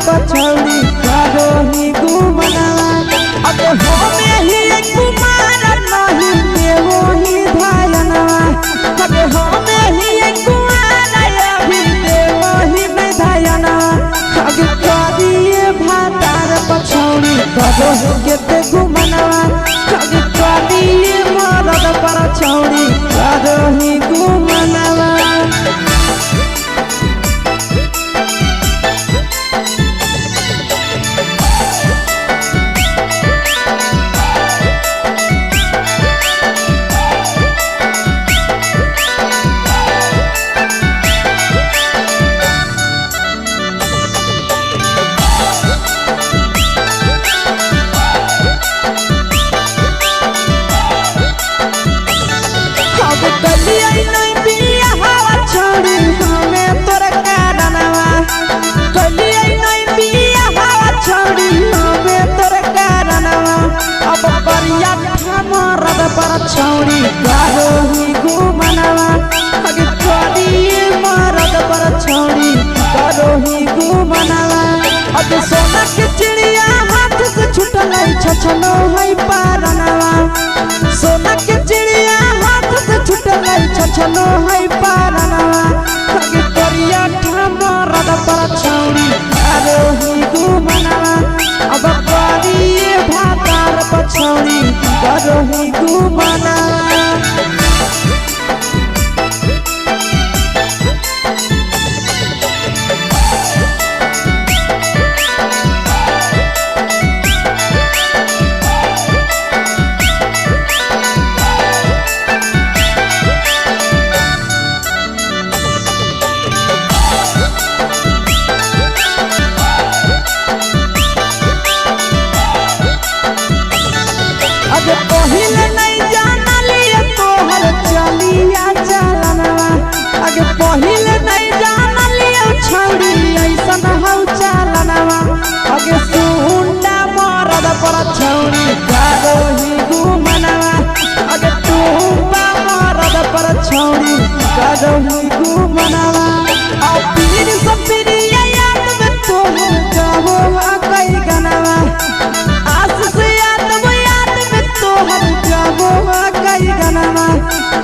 पछौड़ी करो ही गुमनवा। अबे होमे ही कुमार नहीं देवो ही धायनवा। अबे होमे ही कुमार अभी देवो ही धायनवा। अगे करिए भातार पछौड़ी करो ही केते गुमनवा। अगे करिए मरद पर छौड़ी करो ही गुमनवा। अब कलिया नहीं बिया हवा छोड़ी हमें तोर कारणवा। कलिया नहीं बिया हवा छोड़ी हमें तोर कारणवा। अब करिया मरद पर छोड़ी करो ही गुमनवा। अगे करिए मरद पर छोड़ी करो ही गुमनवा। अब सोना के चिड़िया हाथ से छुटल छछनो है पारनवा। सोना के चिड़िया हाथ से छुटल छछनो है पारनवा। अगे करिया मरद पर छौड़ी करो ही गुमनवा। अब करिए भातार पछौड़ी करो ही गुमनवा। अब पहिले नहीं जानलिए तोहर चलिया चलनवा। अगे पहिले नहीं जानलिए छौड़ी ऐसन हौ चलनवा। अगे सुंडा मरद पर छौड़ी करो ही गुमनवा। अगे टूबा मरद पर छौड़ी करो ही गुमनवा। आ पीर सपिरिया याद में तोहर गावो कई गनवा। आस से याद में याद में तोहर गावो कई गनवा।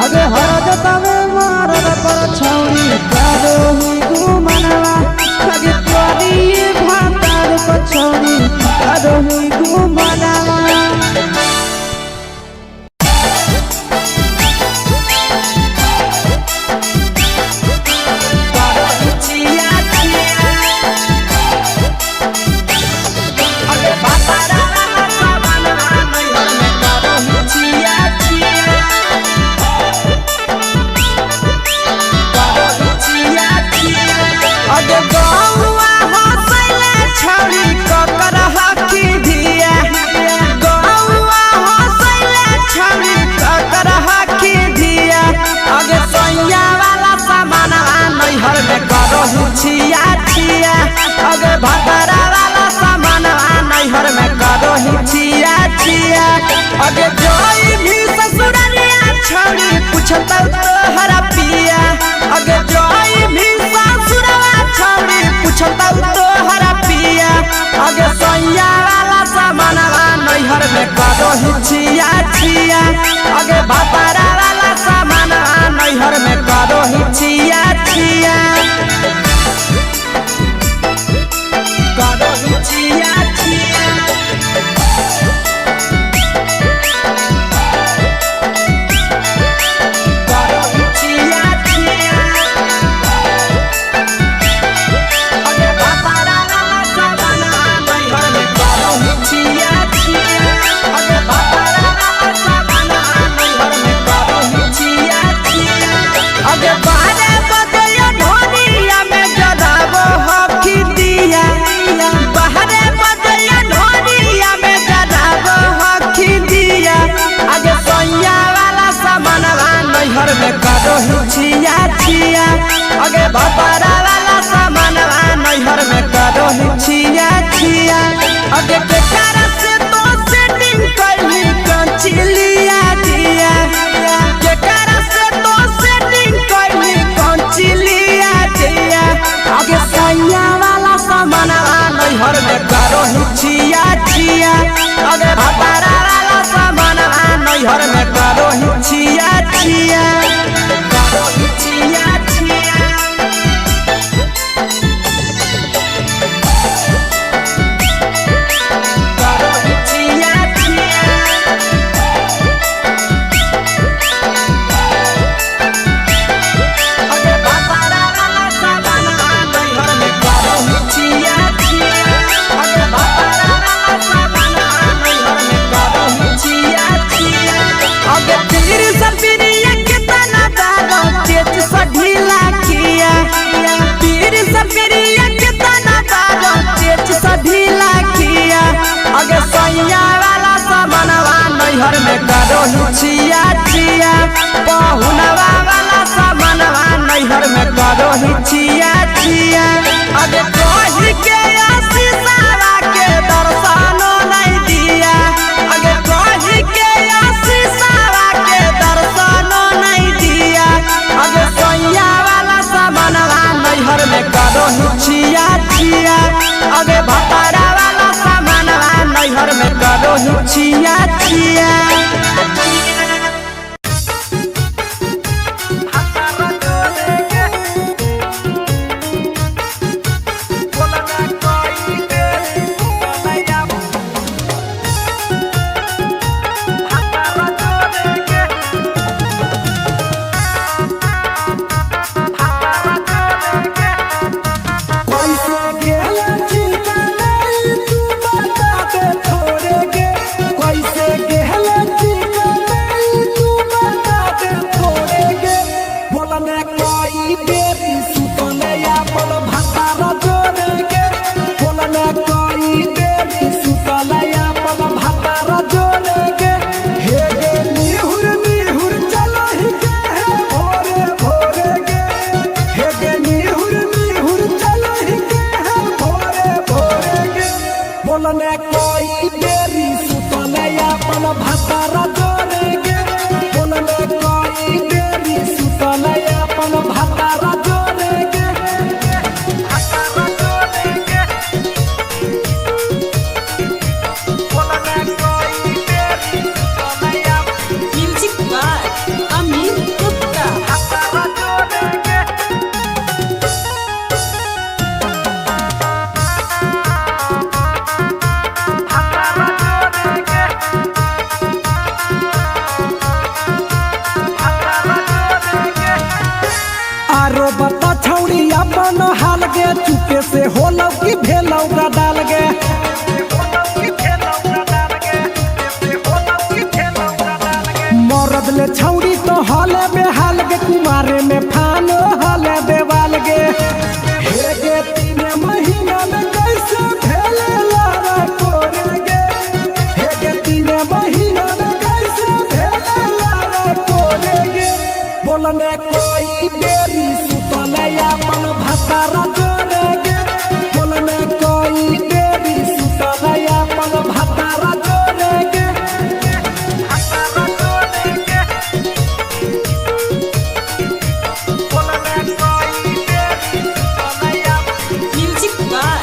अगे हर जतावे मरद पर छौड़ी करो ही गुमनवा। अगे करिए भातार पर छौड़ी करो ही गुमनवा। अगे गौआ हंसैले छौड़ी ककर हकी धिया। गौआ हंसैले छौड़ी ककर हकी धिया। अगे सैया वाला सामानवा नैहर में करहु छिया छिया। अगे भतरा वाला सामानवा नैहर में करहु छिया छिया। अगे जोई भी ससुररिया छौड़ी पूछतौ तोहरा पिया। अगे जोई भी ससुरवा छौड़ी पूछतौ तोहरा पिया। अगे सैया वाला सामानवा नैहर में करहु छिया छिया। अगे भतरा वाला सामानवा नैहर में करहु छिया छिया। करहु छिया छिया। करहु छिया छिया। अगे भतरा वाला सामानवा नैहर में करहु छिया छिया। अगे भतरा वाला सामानवा नैहर में करहु छिया छिया। अगे बारे बजे ढोरिया नैहर में करो हिचिया छिया। पहुनवा वाला सामानवा नैहर में करो हिचिया छिया। अबे कही के आशीषावा के दर्शनो नहीं दिया। अगे कही के आशीषावा के दर्शनो नहीं दिया। अगे सैया वाला सामानवा नैहर में करो हिचिया छिया। अगे भतारा वाला सामानवा नैहर में करो हिचिया छिया। कैसे गेला चिंता नहीं तू बता दे थोड़े गे। कैसे गेला चिंता नहीं तू बता दे थोड़े गे। बोलने कोई बेरी सुतने अपन भतारा जोड़े गे। बोलने कोई बेरी सुतने अपन भतारा जोड़े गे। हे गे निहुर निहुर चलो ही गे हे भोरे भोरे गे। हे गे निहुर निहुर चलो ही गे हे भोरे भोरे गे। बोलने कोई बेरी सुतने अपन भतारा जोड़े गे। बोलने कोई बेरी सुतने अपन भतारा जोड़े गे। भतारा जोड़े गे। बोलने कोई बेरी सुतने अपन म्यूजिक बाय अमित गुप्ता। भतारा जोड़े गे। भतारा जोड़े गे। भतारा जोड़े गे। आरो बता छौड़ी अपन हाल गे, चुपे से होलौ कि भेलौ डाल गे। मरद ले छौड़ी तो हले बेहाल गे, कुमारे में फानो हले देवाल गे। हे गे तीन महीना में कैसे भेले लारा कोरे गे। हे गे तीन महीना में कैसे भेले लारा कोरे गे। बोलने कोई बेरी सुतले अपन भतारा जोड़े गे। बोलने कोई बेरी सुतले अपन भतारा जोड़े गे। भतारा जोड़े गे। बोलने कोई बेरी सुतले अपन म्यूजिक बाय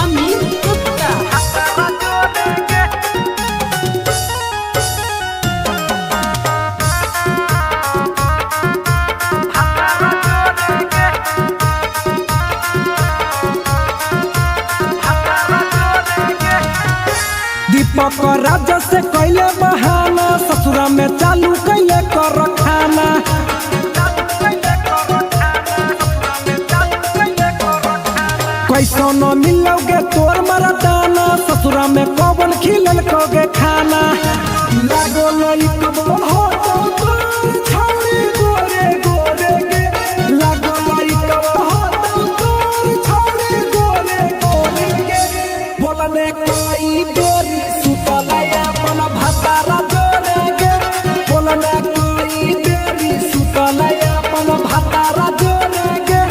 अमित गुप्ता। भतारा जोड़े गे। भतारा जोड़े गे। भतारा जोड़े गे। दीपक राजा से कैले बहाना, ससुरा में चालू कैले कर खाना। कैसो न मिलोगे तोर मरदाना, ससुरा में कौन खिलल कोगे खाना। लागो लइकबो हो तो तोर छौड़ी गोरे गोरे गे। लागो लइकबो हो तो तोर छौड़ी गोरे गोरे गे। बोलने कोई बेरी सुतले अपन भतारा जोड़े गे। बोलने कोई बेरी सुतले अपन भतारा जोड़े गे।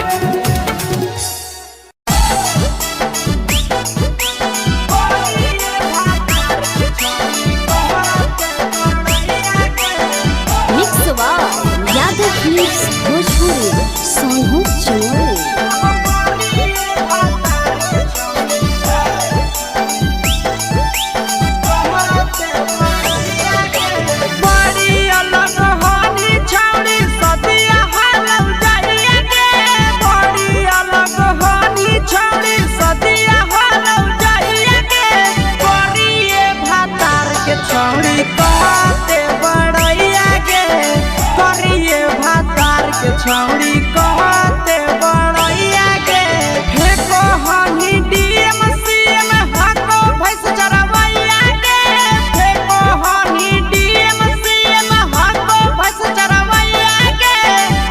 Mix by Yadav films Bhojpuri Sonu Chinoy. बड़ी अलग होनी छौड़ी सदिया हालौ जाइया गे। बड़ी अलग होनी छौड़ी सदिया हालौ जाइया गे। बड़िए भातार के छौड़ी कहते बड़ैया गे। करिए भातार के छौड़ी कहते बड़ैया गे। फेको हनी डीएम सीएम हाको भैंस चरवैया गे। फेको हनी डीएम सीएम हाको भैंस चरवैया गे।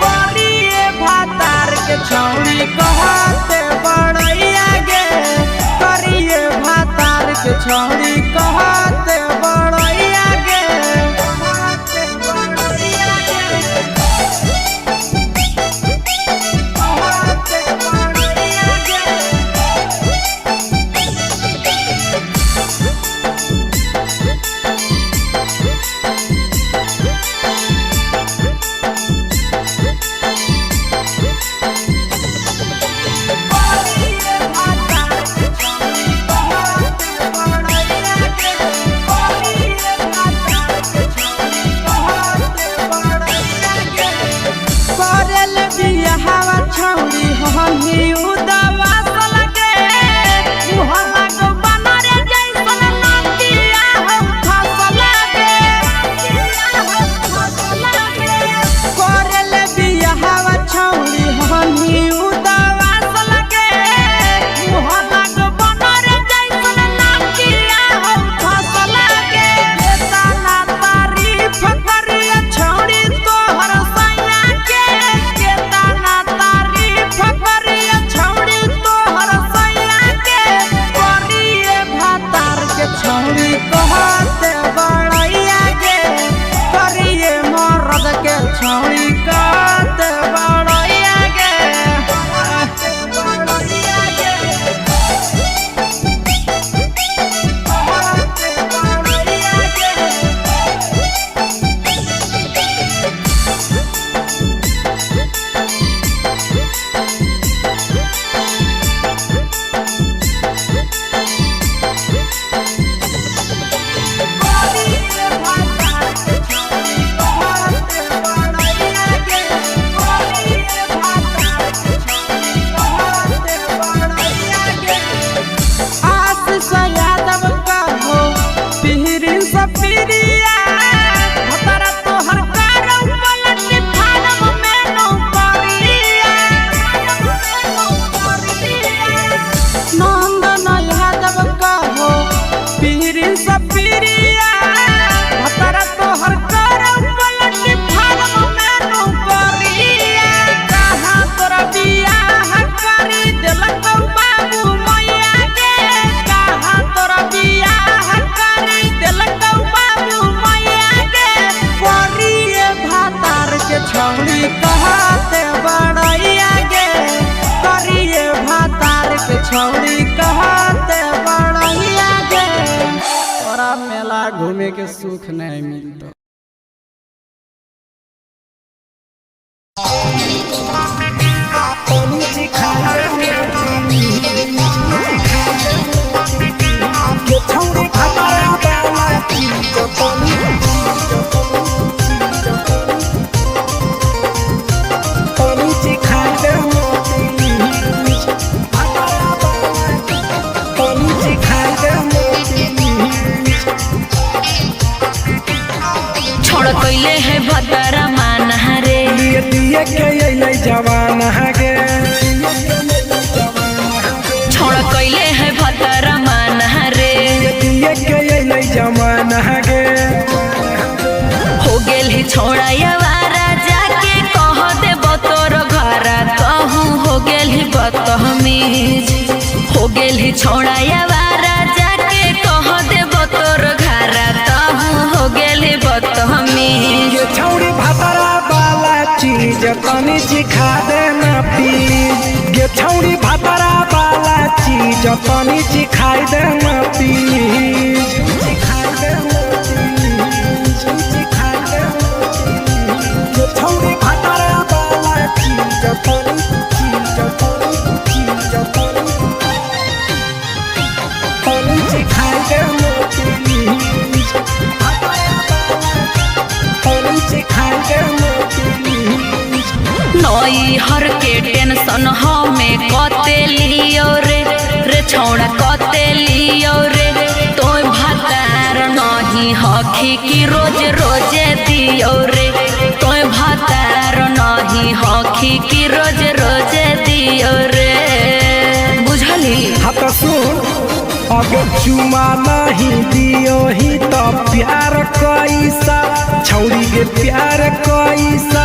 करिए भातार के छौड़ी कहते बड़ैया गे। करिए भातार के छौड़ी कहते बड़ैया गे। सपीरिया भतरा तोहर करौ पलट फारम में नौकरिया। नंदन यादव कहो पीरी सपीरिया भतरा तोहर करौ पलट फारम में नौकरिया। कहाँ तोरा बियाह करी देलक बाबू मैया गे, कहाँ तोरा बियाह करी देलक बाबू मैया गे। करिए भातार के छौड़ी कहते बड़ैया गे, करिए भातार के छौड़ी कहते बड़ैया गे। तोरा मेला घूमे के सुख नहीं मिलतो। छोड़ कैले है भतरा माना रे, दिए दिए के अइलै जवान गे। छोड़ कैले है भतरा माना रे, दिए के अइलै जवान गे। हो गेल ही छोड़ा यवारा जाके कह दे तोर घरा कहूँ हो गेल ही बदतमीज। हो गेल ही छोड़ा यवारा जाके कह दे तोर घरा कहूँ हो गेल ही बदतमीज। ये छौड़ी भातरा वाला चीज तनी सिखा देना प्लीज। ये छौड़ी भातरा वाला चीज तनी सिखाई देना प्लीज। सिखाई देना प्लीज, सिखाई देना प्लीज। ये छौड़ी भातरा वाला चीज तनी चीज तनी चीज तनी तनी सिखाई देना प्लीज। तनी सिखाई देना प्लीज। नई हर के टेंशन हमें कते लियो रे, रे छौड़ा कते लियो रे, तोय भातार नहीं हखी की रोज रोजे दियो रे, तोय भातार नहीं हखी की रोज रोजे दियो रे। बुझली? हाँ तो सुन, अगर चुमा नहीं दियो ही तो प्यार कैसा, छौड़ी के प्यार कैसा,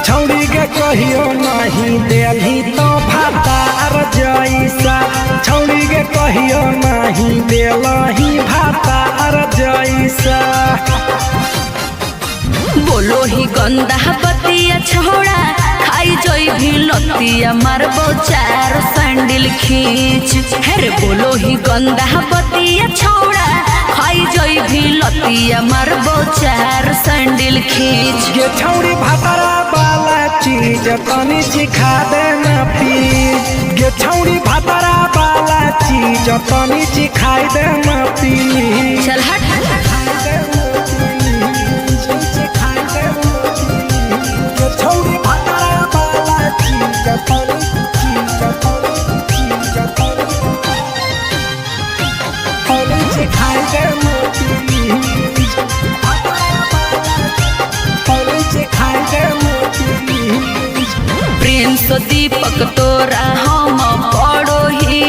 छौड़ी के कहियो नहीं देलही तो भातार जैसा, छौड़ी के कहियो नहीं देलही भातार जैसा। बोलो ही गंदा बतिया छोड़ा खाई जोई भी लतिया मारबो चार सैंडल खींच। हेरे बोलो ही गंदा बतिया छोड़ा खाई जोई भी लतिया मारबो चार सैंडल खींच। ये छौड़ी भातारा वाला चीज तनी सिखा देना प्लीज। ये छौड़ी भातारा वाला चीज तनी सिखाई देना प्लीज। चल हट। प्रिंस दीपक तोरा हम पड़ो ही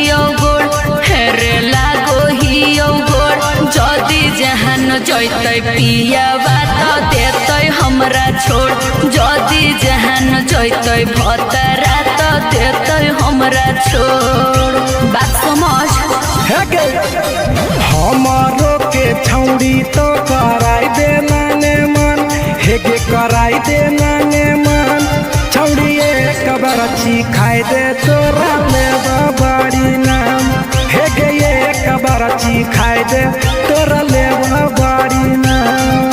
गोड़, हेरे लागो ही गोड़, जदि जहान जैतै पियावा त देतै हमरा छोड़, जदि जहान जैतै भतरा त देतै हमरा छोड़। बात समझ। हे गे, हमारो के छौड़ी तो कराई देना ने मन, हे गे कराई देना ने मन, छौड़ी एक बरछी खाई दे तोरा लेबा बड़ी नाम, हे गे एक बरछी खाई दे तोरा लेबा बड़ी नाम।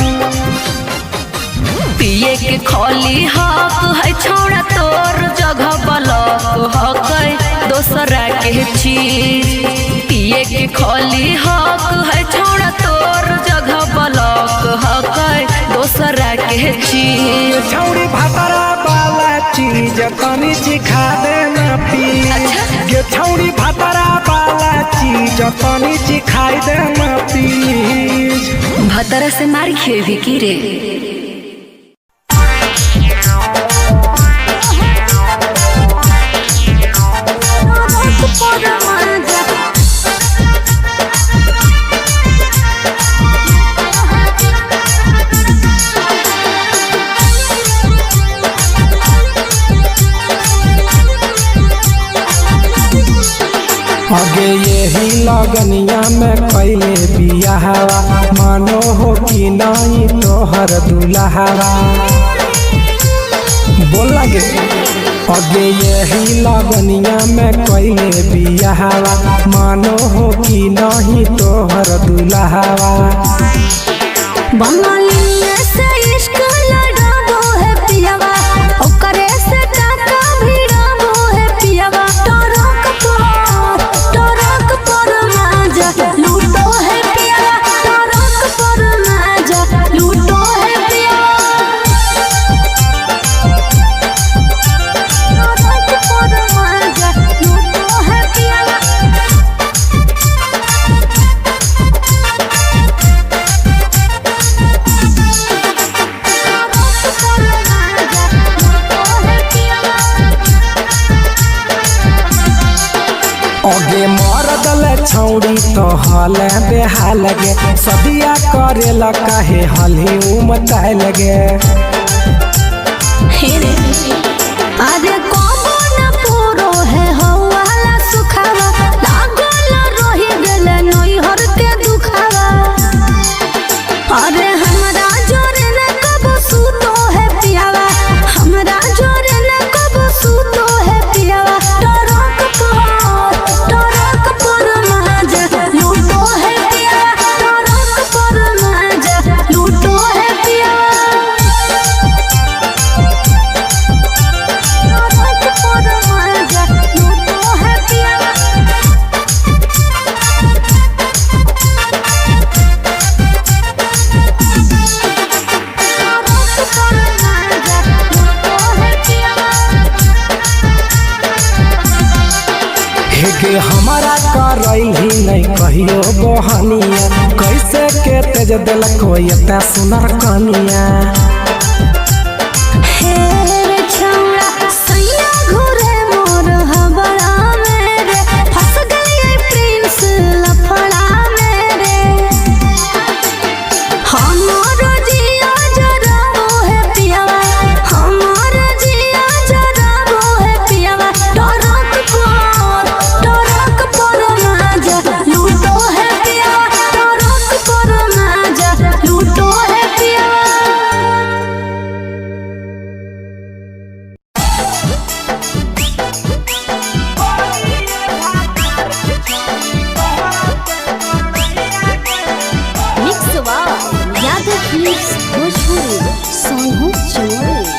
पिए के खोली हक है छोड़ा तोर जगह बलक हक है दोसरा के चीज। पिए के खोली हक है छोड़ा तोर जगह बलक हक है दोसरा के चीज। छौड़ी भातरा वाला चीज चीज तनी चिखा देना प्लीज। गे छौड़ी भातारा वाला चीज तनी चिखाई देना प्लीज। भतरा से मार खेबी की रे। अगे यही लगनिया में कैले बियाहवा, मानो हो कि नहीं तोहर दुल्हावा। बोल लगे अगे यही लगनिया में कैले बियाहवा, मानो हो कि नहीं तोहर दुल्हावा। बंगालिया से इश्क लड़ाबो है पियावा, ओकरे से टाका भिड़ाबो है पियावा। टरक पर माजा लूटो है पियावा, टरक पर माजा लूटो है पियावा। टरक पर माजा लूटो है पियावा। अगे मरदल छौड़ी तो हल बेहाल गे, सदिया करेला काहे हलही उमताए लगे। अरे कबो न पूरो है हवाला सुखावा, लागल रही गेल नैहर के दुखावा। अरे हमरा जोरे न कबो सुतो है पियावा, हमरा जोरे न कबो सुतो है पियावा। टरक पर माजा लूटो है पियावा, टरक पर माजा लूटो है पियावा। टरक पर माजा लूटो है पियावा। टरक पर माजा लूटो है पियावा। हेगे हमारा करैली नहीं कहियो बहनिया, कैसे के तेज देलक एते सुनर कनिया। हे रे छौड़ा सैया घुरे मोर हबड़ा में रे, फंस गई प्रिंस लफड़ा में रे। हमर जिया जराबो है पियावा, हमर जिया जराबो है पियावा। टरक पर माजा लूटो है पियावा, टरक पर माजा लूटो है पियावा। Mix by Yadav films Bhojpuri Sonu Chamoli.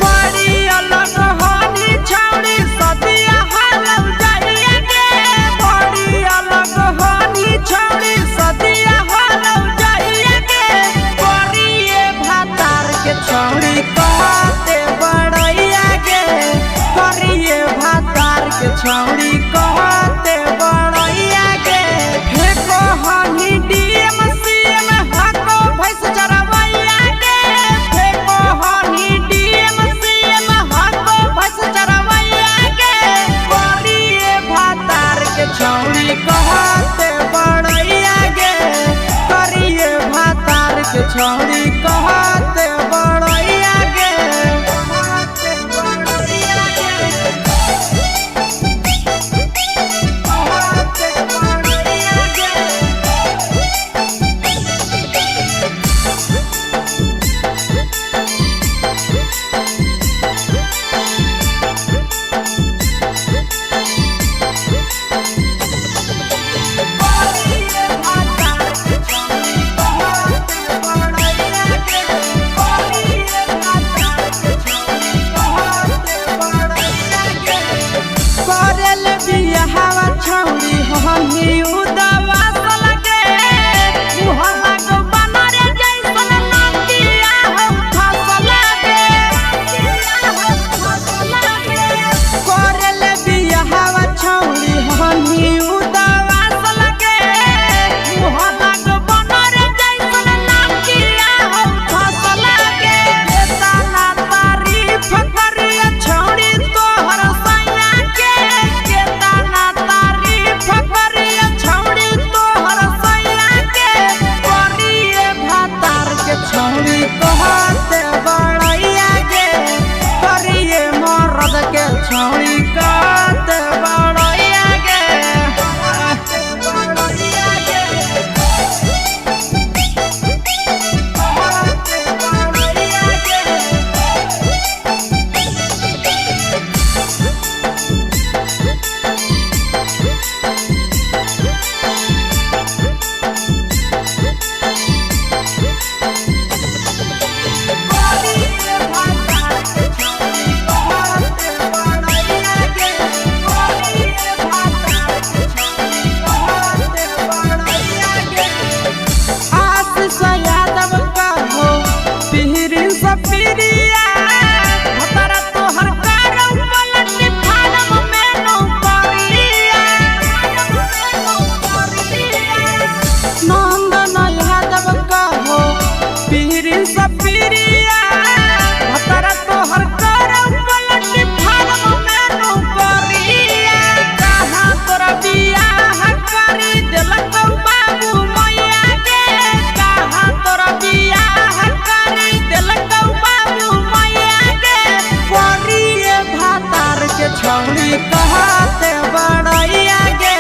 बड़ी अलग होनी छौड़ी सदिया हालौ जाइए गे, बड़ी अलग होनी छौड़ी सदिया हालौ जाइए गे। करिए भातार के छौड़ी कहते बड़ैया गे, करिए भातार के छौड़ी कहते बड़ैया गे। फेको हनी डीएम सीएम हको भैंस चरवैया गे, फेको हनी डीएम सीएम हको भैंस चरवैया गे। करिए भातार के छौड़ी कहते बड़ैया गे, करिए भातार के छौड़ी कहते बड़ैया गे। कहते बड़ैया गे, कहते बड़ैया गे। छौड़ी कहते बड़ैया गे,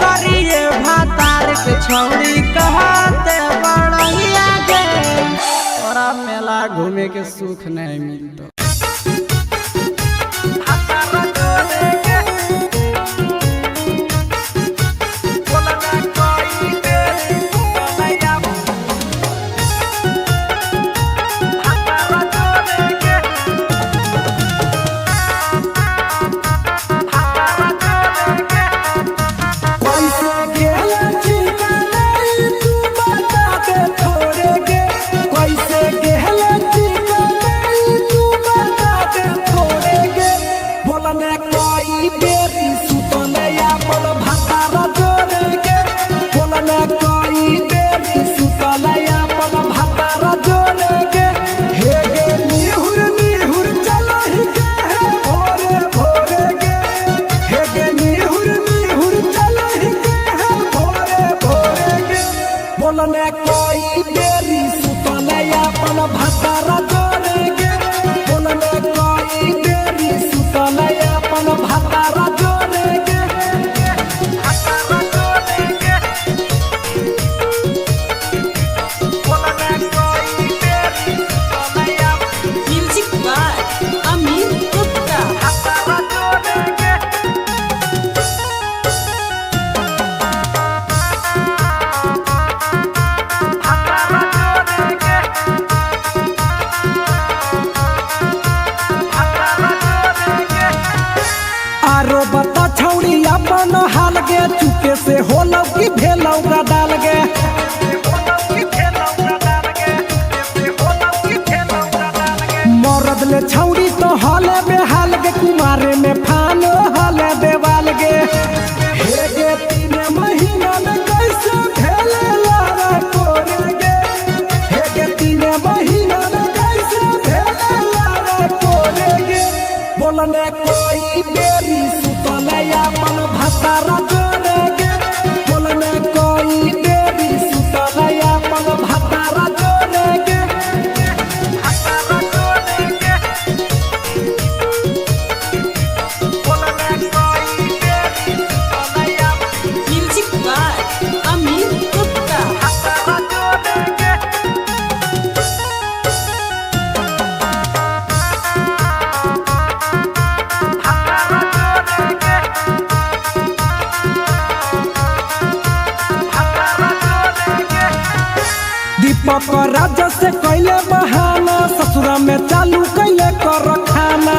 करिए भातार के छौड़ी कहते बड़ैया गे। तोरा मेला घूमे के सुख नहीं मिलतो। कैसे गेल चिकनाई तू बता दे थोड़े गे, कैसे गेल चिकनाई तू बता दे थोड़े गे। बोलने कोई बेरी सुतने अपन भातारा जोड़े गे, बोलने कोई बेरी सुतने अपन भातारा जोड़े गे। हे गे निहुर निहुर चलहि गे हे भोरे भोरे गे, हे गे निहुर निहुर चलहि गे हे भोरे भोरे गे। बोलने कोई बेरी सुतने अपन भातारा जोड़े गे, बोलने कोई बेरी सुतने अपन भातारा जोड़े गे। भातारा जोड़े गे। बोलने कोई बेरी सुतने अपन म्यूजिक बाय अमित गुप्ता। भातारा जोड़े गे। आरो बता छौड़ी अपन हाल गे, चुपे से होलौ कि भेलौ डाल गे। मरद ले छौड़ी तो हाले बेहाल गे, कुमारे में फानो हाले देवाल गे। हे गे 3 महीना में कैसे भेले लारा कोरे गे, हे गे 3 महीना में कैसे भेले लारा कोरे गे। बोलने कोई बेरी सुतने अपन भातारा जोड़े गे, बोलने कोई बेरी सुतने अपन भातारा जोड़े गे। भातारा जोड़े गे। बोलने कोई बेरी सुतने अपन म्यूजिक बाय अमित गुप्ता। भातारा जोड़े गे। दीपक राजा से कैले बहाना, ससुरा में चालू कैले कर खाना।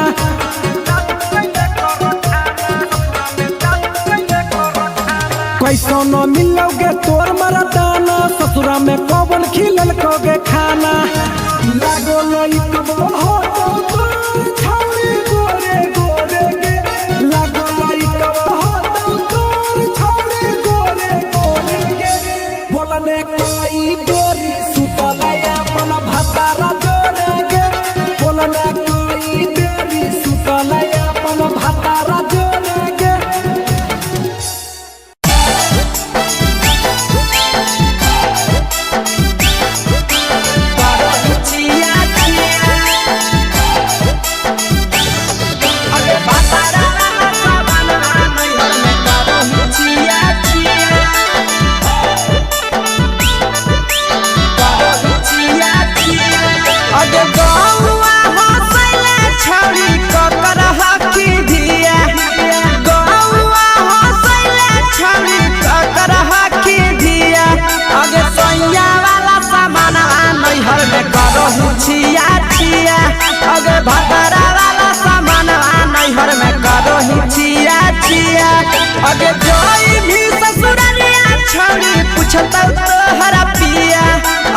कैसो न मिलोगे तोर मरदाना, ससुरा में कौन खिलल कोगे खाना। लागो लइकबो हो तो तोर छौरी गोरे गोरे गे, लागो लइकबो हो तो तोर छौरी गोरे गोरे गे। बोलने कोई बेरी सुतले अपन भातारा जोड़े गे, बोलने कोई बेरी सुतले अपन भातारा जोड़े गे। अगे गौआ हंसैले छौड़ी ककर हकी धिया, गौआ हंसैले छौड़ी ककर हकी धिया। अगे सैया वाला सामानवा नैहर में करहु छिया छिया, अगे भतरा वाला सामानवा नैहर में करहु छिया छिया। अगे जोई भी ससुररिया छौड़ी पुछतौ तोहरा पिया,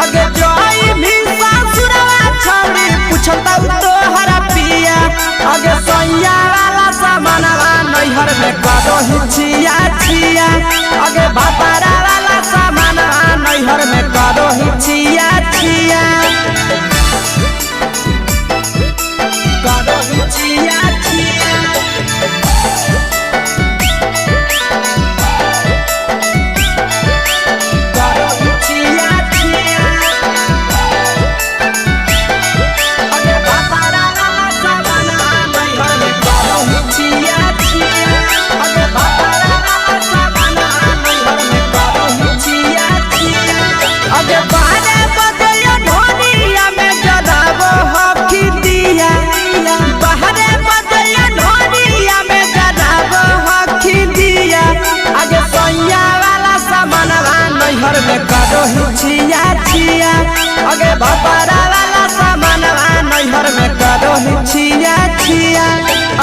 अगे जोई भी ससुरवा छौड़ी पुछतौ तोहरा पिया। अगे सैया वाला सामानवा नैहर में करहु छिया छिया, अगे भतरा वाला सामानवा नैहर में करहु छिया छिया। करहु छिया छिया। करहु छिया छिया। अगे भतरा वाला सामानवा नैहर में करहु छिया भतरा वाला सामानवा नैहर में करो ही छिया छिया।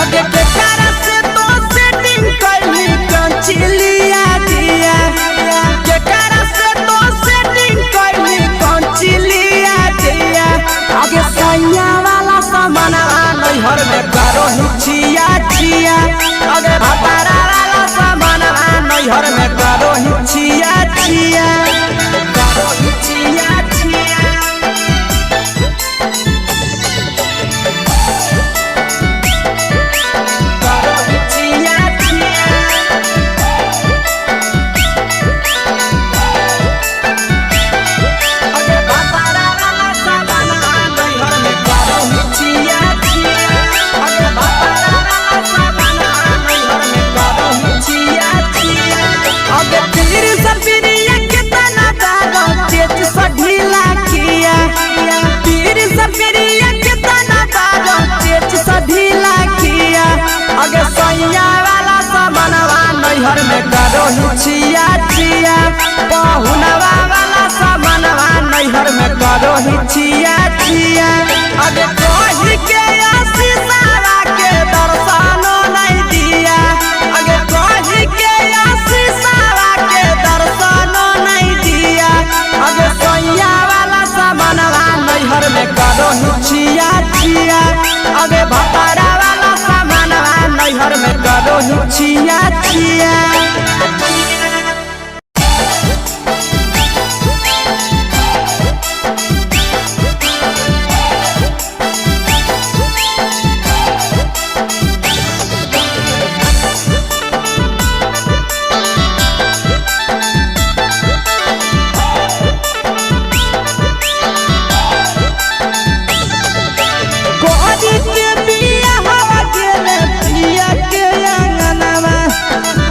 अगे के कारण से तो सेटिंग कैली कंचिलिया दिया, के कारण से तो सेटिंग कैली कंचिलिया दिया। आगे सैया वाला सामानवा नैहर में करो ही छिया छिया। अगे भतरा वाला सामानवा नैहर में करो ही छिया छिया, करो ही छिया छिया। करो ही छिया छिया। अगे भतरा वाला सामानवा नैहर में करो ही छिया छिया। अगे भतरा वाला सामानवा नैहर में करो ही छिया छिया। अगे पीर सपिरिया कितना दारो चेत स ढीला किया, पीर सपिरिया कितना दारो चेत स ढीला किया। अगे सैया वाला सामानवा नैहर में करो ही छिया छिया। पहुनवा वाला सामानवा नैहर में करो ही छिया छिया। अगे कही के आशीषावा के दर्शनो नहीं दिया, अगे कही के आशीषावा के दर्शनो नहीं दिया। अगे सैया वाला सामानवा नैहर में करो ही छिया छिया। अगे भतरा वाला सामानवा नैहर में करो ही छिया छिया। कोरी के बिया हवा गेले पिया के अंगनवा,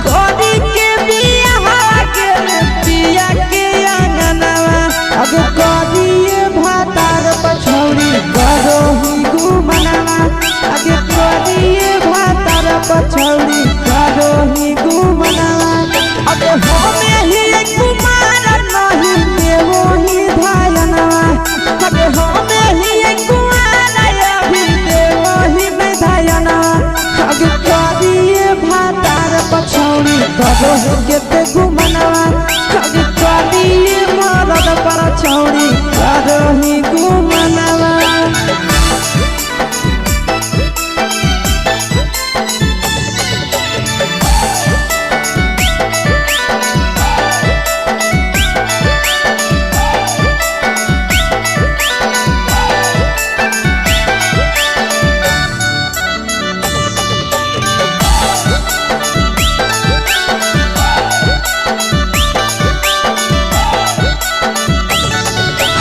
कोरी के बिया हवा गेले पिया के अंगनवा। अब कोरिए भातार पछौरी करो ही गुमनवा, अब कोरिए भातार पछौरी करो ही गुमनवा। अब होमे ही कुमार नहीं देवो ही धायनवा, अब होमे ही कुमार अभी देवो ही विधायनवा। अब करिए भातार पछौरी करो ही केते गुमनवा, अब करिए मरद पर छौरी करो ही गुमनवा।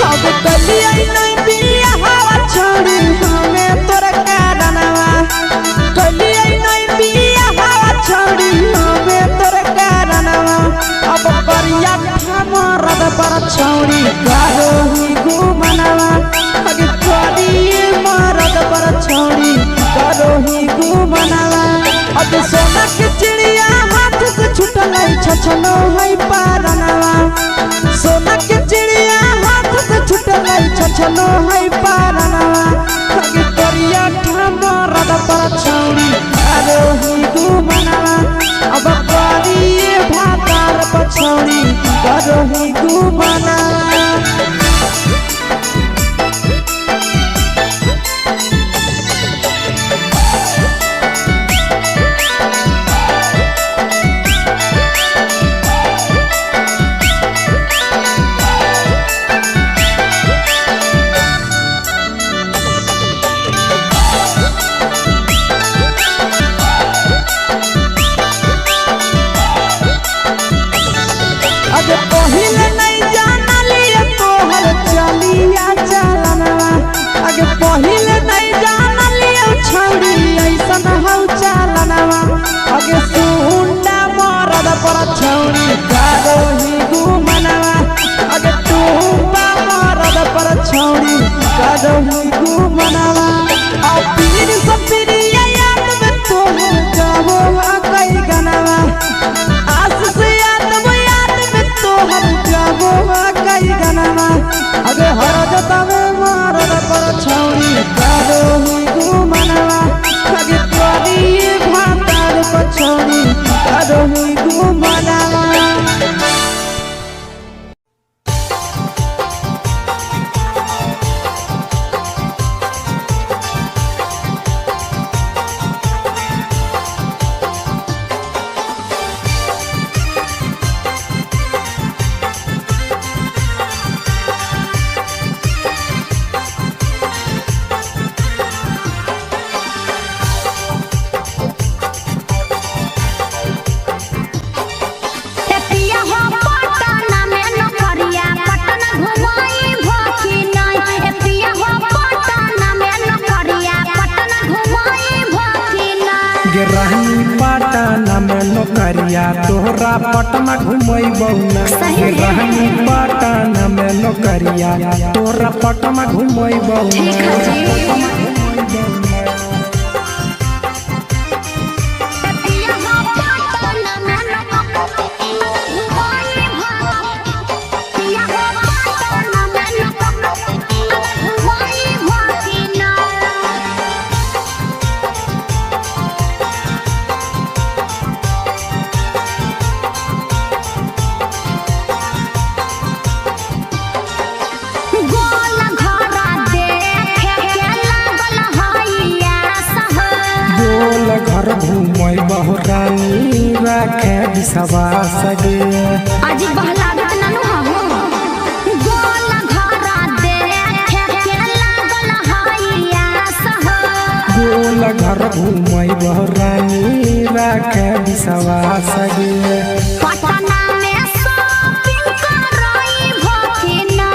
अब कलिया नहीं बिया हवा छोड़ी हमें तोर कारणवा, कलिया नहीं बिया हवा छोड़ी हमें तोर कारणवा। अब करिया मरद पर छौरी करो ही गुमनवा, अब करिए मरद पर छौरी करो ही गुमनवा। अब सोना के चिड़िया हाथ से छुटल छछनो है पारनवा, सोना के चिड़िया हाथ से छुटल छछनो है पारनवा। अगे करिया मरद पर छौरी करो ही गुमनवा, अब करिए भातार पछौरी करो ही गुमनवा। छौरी करही घुमनावा। ए पिया हो पटना में नौकरिया पटना घुमाई भखी नहीं। ए पिया हो पटना में नौकरिया पटना घुमाई भखी नहीं। गे रानी पटना में नौकरिया तोहरा पटना घुमैबौ ना। सही गे है। रानी पटना में नौकरिया तोहरा पटना घुमैबौ ना। ठीक है जी। ए पिया हो पटना में नौकरिया घुमाई भखी। पिया हो पटना में नौकरिया घुमाई भखी नहीं। गोल घरा देखे के लागल हैया सह। गोल घर घुमैबौ रानी राखे विश्वास गे। अजी बहलागत नानू हहो। गोल घरा देखे के लागल हैया सह। गोल घर घुमैबौ रानी राखे विश्वास गे। पटना में शॉपिंग करई भखिना।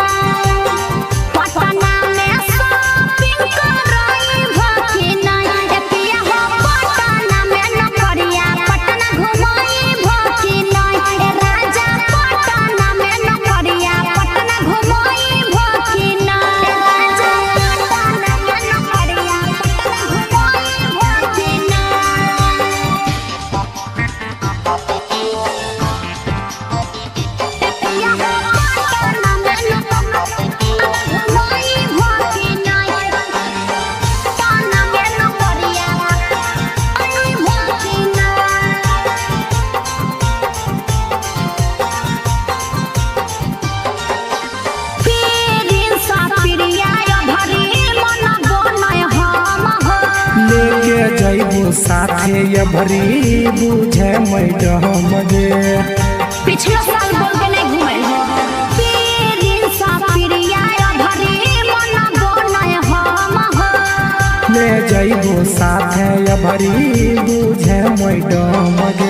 पटना में शॉपिंग करई भखिना। ए पिया हो पटना में नौकरिया पटना घुमाई भखिना। ए राजा पटना में नौकरिया पटना घुमाई भखिना। ए राजा पटना में नौकरिया पटना घुमाई भखिना। पिया हो पटना में नौकरिया घुमाई भखिना। पटना में नौकरिया घुमाई भखिना। पीरिन सा प्रिया भरी मन बनय हम हो। लेके जैबो साथे ये भरी बुझे मैडम गे। पिछलो साल बोल के नहीं घुमे हो। पीरिन सा प्रिया भरी मन बनय हम हो। ले जैबो साथे ये भरी बुझे मैडम गे।